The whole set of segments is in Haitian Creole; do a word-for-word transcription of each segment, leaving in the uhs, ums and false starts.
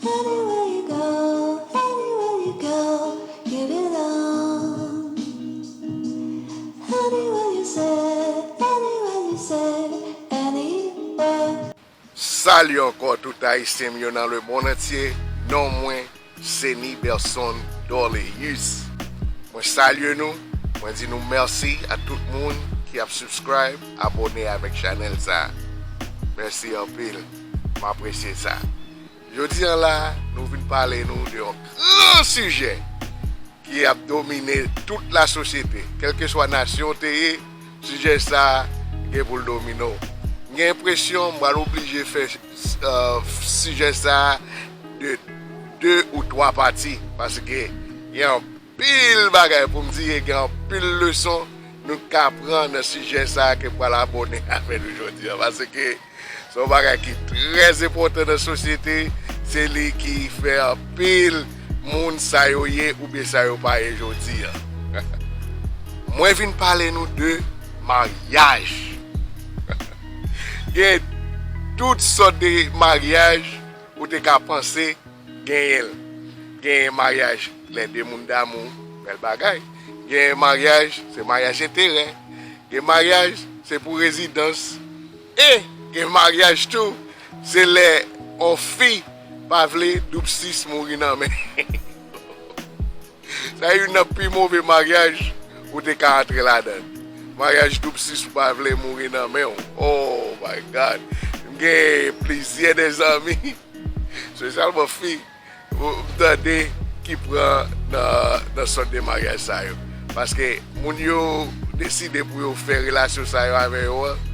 Anywhere you go, anywhere you go, you belong. Anywhere you say, anywhere you say, anywhere. Salye ankò tout Ayisyen m yo nan lemonn antye. Non mwen, se Niberson Dorleus. Mwen salye nou, mwen di nou mèsi a tout moun ki ap subscribe, abòne avèk chanèl sa. Mèsi anpil, m apresye sa. Jodi a la, nou vin pale nou de yon gran sijè ki ap domine tout lasosyete. Kèlkeswa nasyon w te ye, sijè sa a gen pou l domine w. M gen enpresyon m pral oblije fè, euh, sijè sa a de de ou twa pati, paske gen anpil bagay pou m di e gen anpil leson nou ka pran nan sijè sa a ke m pral abòne avè nou jodi a, paske se yon bagay ki trè enpòtan nan sosyete, se li ki fè anpil moun sa yo ye oubyen sa yo pa ye jodi a. Mwen vin pale nou de maryaj. Gen tout sòt de maryaj ou te ka panse genyen l. Gen maryaj lè de moun damou, bèl bagay. Gen maryaj, se maryaj enterè. Gen maryaj, se pou rezidans. E gen maryaj tou, se lè on fi pa vle doub sis mouri nan men. Sa youn nan pi move maryaj ou te ka antre ladan l. Maryaj doub sis ou pa vle mouri nan men w. Oh my God. M gen plizyè de zanmi, espesyalman fi, m tande ki pran nan, nan sòt de maryaj sa yo. Paske moun yo deside pou yo fè relasyon sa yo avè yo an,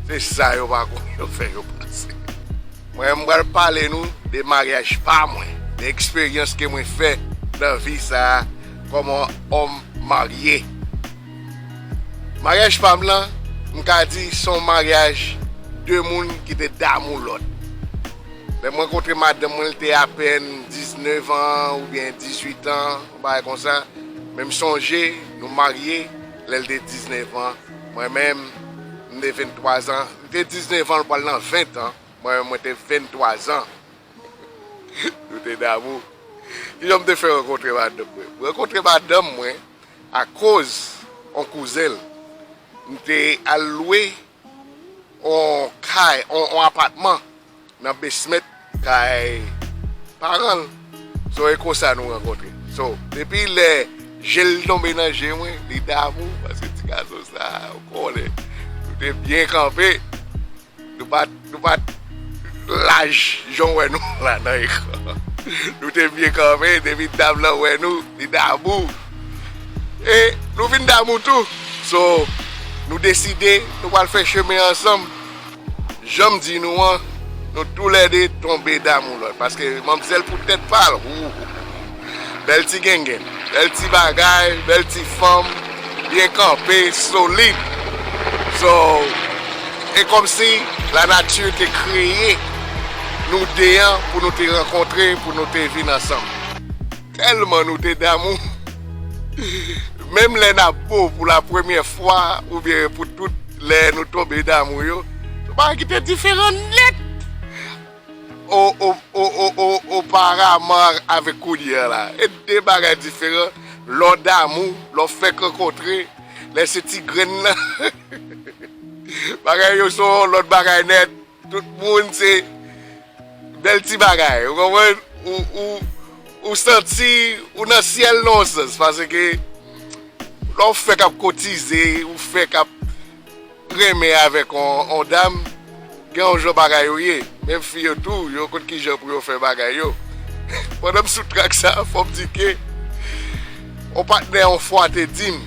se sa yo pa konn yo fè yo pase. Mwen, m pral pale nou de maryaj pa mwen, de eksperyans ke mwen fè nan vi sa a kòman òm marye. Maryaj pa m lan, m ka di se yon maryaj de moun ki te damou lòt. Lè m rankontre madanm mwen, li te apèn diznèf an oubyen dizuit an, yon bagay konsa. Men m sonje, nou marye lè l te diznèf an. Mwen menm, m te venntwa zan. Li te diznèf an, l pral nan ven an. Mwen menm, mwen te venntwa zan. Nou te damou. Kijan m te fè rankontre madanm mwen? M rankontre madanm mwen akoz yon kouzen l. M te al lwe yon kay, yon, yon apatman nan basement kay paran l. So, e konsa nou rankontre. So, depi lè je l tonbe nan je mwen, li damou, paske ti gason sa, ou konnen, nou te byen kanpe. Nou pa t, nou pa t laj jan w wè nou la nan ekran. Nou te byen kanpe, depi dam lan wè nou, li damou. E nou vin damou tou. So, nou deside, nou pral fè chemen ansanm. Jan m di nou an, nou toulède tonbe damou lòt. Paske manmzèl pou tèt pa l, ou, bèl ti gengen, bèl ti bagay, bèl ti fanm, byen kanpe, solid. So, e kòmsi lanati te kreye nou de an pou nou te rankontre, pou nou te vin ansanm. Tèlman nou te damou. Menm lè n ap bo pou la premyè fwa, oubyen pou tout lè nou tonbe damou yo, se yon bagay ki te diferan nèt. O, o, o, o, o, oparaman avèk kounye a la. E de bagay diferan. Lè w damou, lè w fèk rankontre, lè se ti grenn nan. Bagay yo se yon lòt bagay nèt. Tout moun se bèl ti bagay, ou konprann? Ou, ou, ou santi ou nan syèl nan yon sans, paske lè w fèk ap kotize, ou fèk ap renmen avèk on, on dam, gen yon jan bagay yo ye. Menm fi yo tou, yo konn kijan pou yo fè bagay yo. Pandan m sou trak sa, fò m di ke on patnè yon fwa te di m,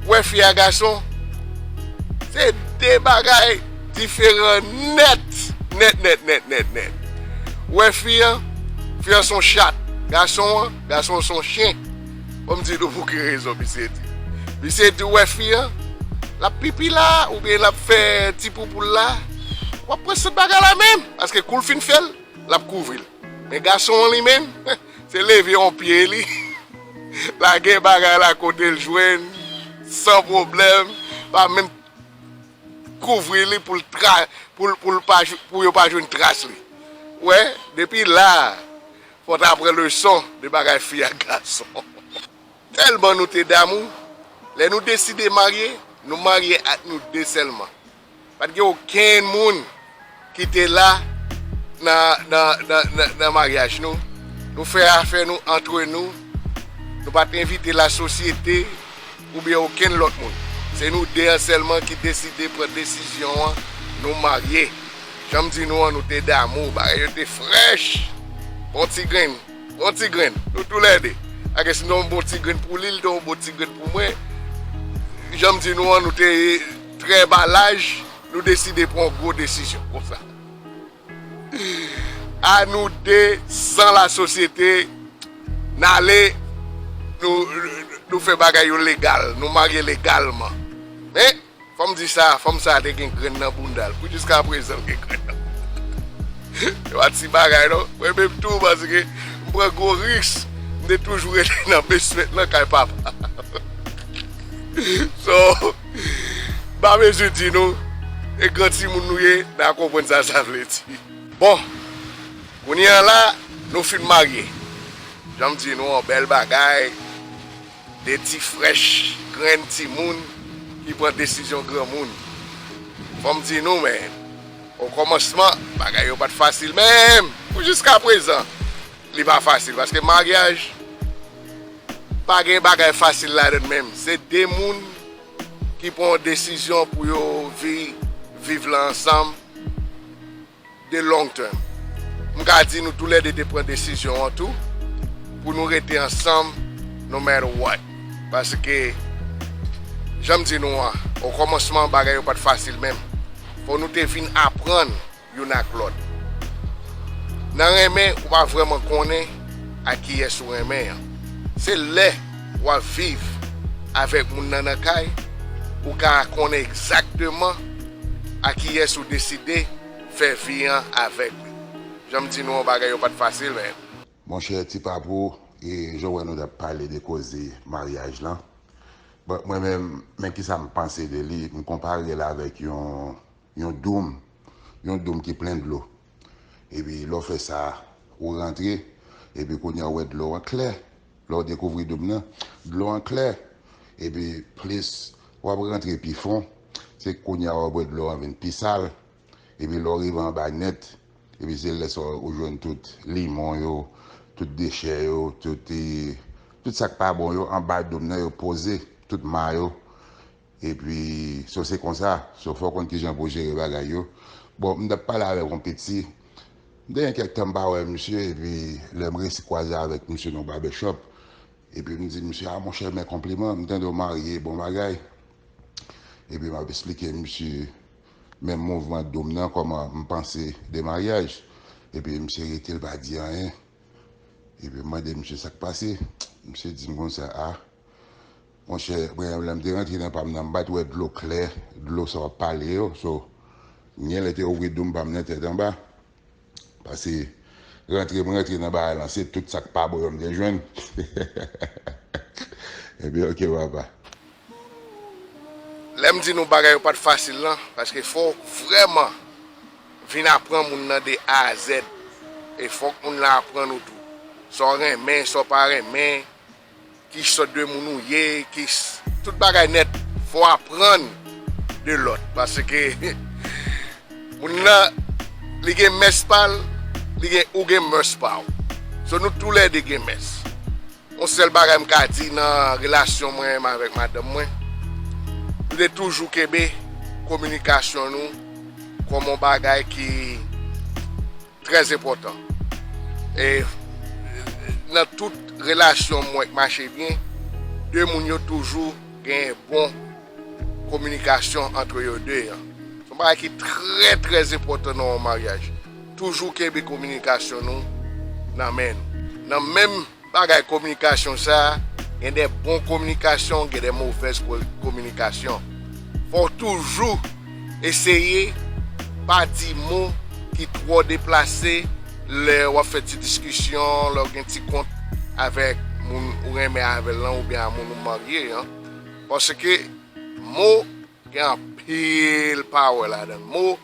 wè fi a gason, se de bagay diferan nèt, nèt, nèt, nèt, nèt, nèt. Wè fi an, fi an se yon chat. Gason an, gason an se yon chen. Bon, m di nou pou ki rezon misye di. Misye di, w wè fi an, l ap pipi la, oubyen l ap fè ti poupou l la, w ap pran sant bagay la menm, paske kou l fin fè l, l ap kouvri l. Men gason an li menm, se leve yon pye li, lage bagay la kote l jwenn, san pwoblèm, pa menm kouvri li pou l tra-, pou l, pou l pa jw-, pou yo pa jwenn tras li. Wè, depi la, fò w ta pran leson de bagay fi ak gason. Tèlman nou te damou, lè nou deside marye, nou marye ak nou de sèlman. Pa t gen okenn moun ki te la nan, nan, nan, nan, nan maryaj nou. Nou fè afè nou antre nou. Nou pa t envite lasosyete oubyen okenn lòt moun. Se nou de an sèlman ki deside pran desizyon an, nou marye. Jan m di nou an, nou te damou, bagay yo te frèch. Bon ti grenn, bon ti grenn, nou toulède. Ake si nou yon bon ti grenn pou li, li te yon bon ti grenn pou mwen. Jan m di nou an, nou te trè ba laj, nou deside pran yon gwo desizyon konsa. A nou de, san lasosyete, n ale, nou, nou fè bagay yo legal, nou marye legalman. Men, fò m di sa, fanm sa a te gen grenn nan bounda l. Pou jiska prezan, l gen grenn nan bounda l. Se pa ti bagay, non. Mwen menm tou, paske m pran gwo risk. M te toujou rete nan basement nan kay papa. So, m pa bezwen di nou, e gran timoun nou ye, n a konprann sa sa vle di. Bon, kounye a la, nou fin marye. Jan m di nou, yon bèl bagay, de ti frèch grenn timoun ki pran desizyon granmoun. Fò m di nou, men, okòmansman, bagay yo pa t fasil menm. Pou jiska prezan, li pa fasil, paske maryaj, pa gen bagay fasil ladan l menm. Se de moun ki pran yon desizyon pou yo vi-, viv la ansanm de long term. M ka di nou toulède te pran desizyon an tou pou nou rete ansanm no matter what. Paske, jan m di nou an, okòmansman bagay yo pa t fasil menm. Fò nou te vin aprann youn ak lòt. Nan renmen, ou pa vrèman konnen a kiyès ou renmen an. Se lè w ap viv avèk moun nan nan kay, ou ka konnen egzakteman a kiyès ou deside fè vi an avèk li. Jan m di nou an, bagay yo pa t fasil, men. Monchè, Ti Papou, e jan w wè nou t ap pale de koze maryaj lan. Bon, mwen menm, men kisa m panse de li, m konpare l avèk yon, yon doum, yon doum ki plen dlo. Epi lè w fè sa, ou rantre, epi kounye a w wè dlo an klè. Lè w dekouvri doum nan, dlo an klè. Epi plis w ap rantre pi fon, se kounye a w ap wè dlo an vin pi sal. Epi lè w rive anba nèt, epi se lè sa w jwenn tout limon yo, tout dechè yo, tout, e, tout sa k pa bon yo anba doum nan yo poze, tout ma yo. Epi, so se konsa, so fò w konn kijan pou w jere bagay yo. Bon, m t ap pale avèk yon piti, m te gen kèk tan m pa wè misye, epi lè m resi kwaze avèk misye nan barbershop, epi m di misye, "A, monchè, men konpliman, m tande w marye, bon bagay." Epi m ap esplike misye menm mouvman doum nan, kòman m panse de maryaj. Epi misye rete, l pa di anyen. Epi m mande misye sa k pase. Misye di m konsa, "A, monchè, mwen menm lè m te rantre nan pa m nan, m pa t wè dlo klè, dlo sa w ap pale yo. So, m genlè te ouvri doum pa m nan tèt anba. Pase, rantre m rantre nan bagay lan, se tout sa k pa bon yo m te jwenn." Epi, oke, papa. Lè m di nou bagay yo pa t fasil lan, paske fò w vrèman vin aprann moun nan de A a Z. E fòk moun nan aprann ou tou. Sa w renmen, sa w pa renmen, ki sòt de moun ou ye, ki s-, tout bagay nèt, fò w aprann de lòt. Paske moun nan, li gen mès pa l, li gen, ou gen mès pa w. So, nou toulède gen mès. Yon sèl bagay m ka di nan relasyon mwen menm avèk madanm mwen, nou te toujou kenbe kominikasyon nou kòm yon bagay ki trè enpòtan. E nan tout relasyon m wè k mache byen, de moun yo toujou gen bon kominikasyon antre yo de an. Se yon bagay ki trè, trè enpòtan nan yon maryaj. Toujou kenbe kominikasyon nou nan men nou. Nan menm bagay kominikasyon sa a, gen de bon kominikasyon, gen de movèz ko-, kominikasyon. Fò w toujou eseye pa di mo ki twò deplase lè w ap fè ti diskisyon, lè w gen ti kont avèk moun ou renmen avè l lan oubyen a moun ou marye an. Paske mo gen anpil pawòl ladan l. Mo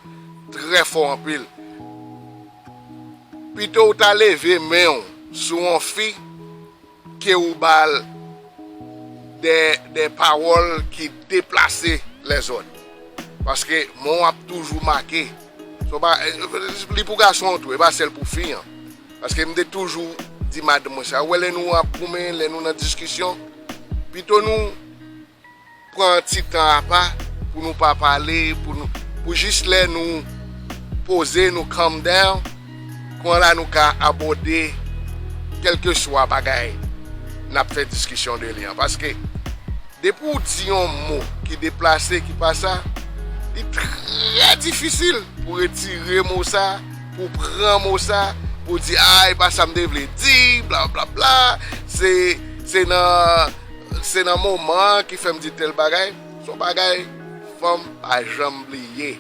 trè fò anpil. Pito w ta leve men w sou yon fi ke ou ba l de, de pawòl ki deplase lèzòt. Paske mo ap toujou make. So, pa, li pou gason an tou, e pa sèl pou fi an. Paske m te toujou di madanm mwen sa, ou wè lè nou ap goumen, lè nou nan diskisyon, pito nou pran ti tan apa pou nou pa pale, pou nou, pou jis lè nou poze, nou calm down, kounya la nou ka abòde kèlkeswa bagay n ap fè diskisyon de li an. Paske depi w di yon mo ki deplase, ki pa sa, li trè difisil pou retire mo sa, pou pran mo sa, pou di, a, e pa sa m te vle di, bla, bla, bla. Se, se nan, se nan moman an ki fè m di tèl bagay. Se yon bagay fanm pa janm bliye.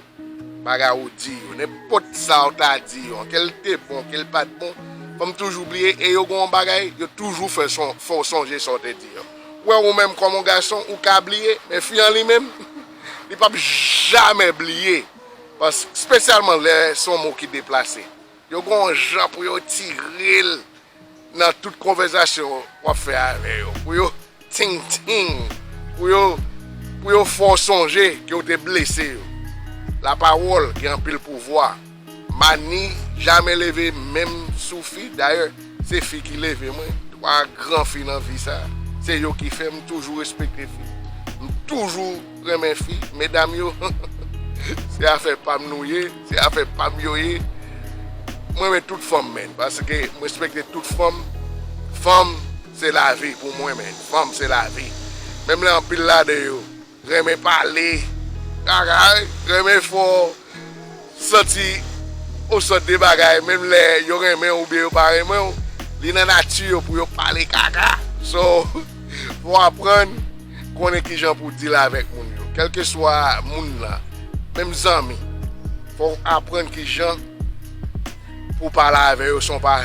Bagay ou di yo, nenpòt sa w ta di yo, ke l te bon, ke l pa t bon, fanm toujou bliye, e yo gen yon bagay, yo toujou fè son, fè w sonje sa w te di yo. Ou wè, ou menm kòm yon gason, ou ka bliye, men fi an li menm, li p ap jamè bliye. Paske, espesyalman lè se yon mo ki deplase. Yo gen yon jan pou yo tire l nan tout konvèsasyon w ap fè avè yo. Pou yo ting ting, pou yo, pou yo fè w sonje ke w te blese yo. Lapawòl gen anpil pouvwa. Mani jamè leve menm sou fi. Dayè, se fi ki leve mwen. Twa gran fi nan vi sa. Se yo ki fè m toujou respekte fi. M toujou renmen fi. Medam yo, se afè pa m nou ye. Se afè pa m yo ye. Mwen renmen tout fanm, menn. Paske m respekte tout fanm. Fanm, se lavi pou mwen, menn. Fanm, se lavi. Menm lè anpil ladan yo renmen pale, kaka, renmen fè w santi yon sòt de bagay, menm lè yo renmen w oubyen yo pa renmen w, li nan nati yo pou yo pale kaka. So, fò w aprann konnen kijan pou w deal avèk moun yo. Kèlkeswa moun nan, menm zanmi, fò w aprann kijan pou w pale avè yo san w pa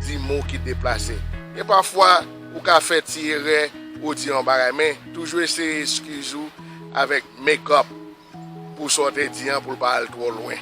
di mo ki deplase. Gen pafwa, ou ka fè ti erè, ou di yon bagay, men toujou eseye eskize w avèk make up pou sa w te di an, pou l pa al twò lwen.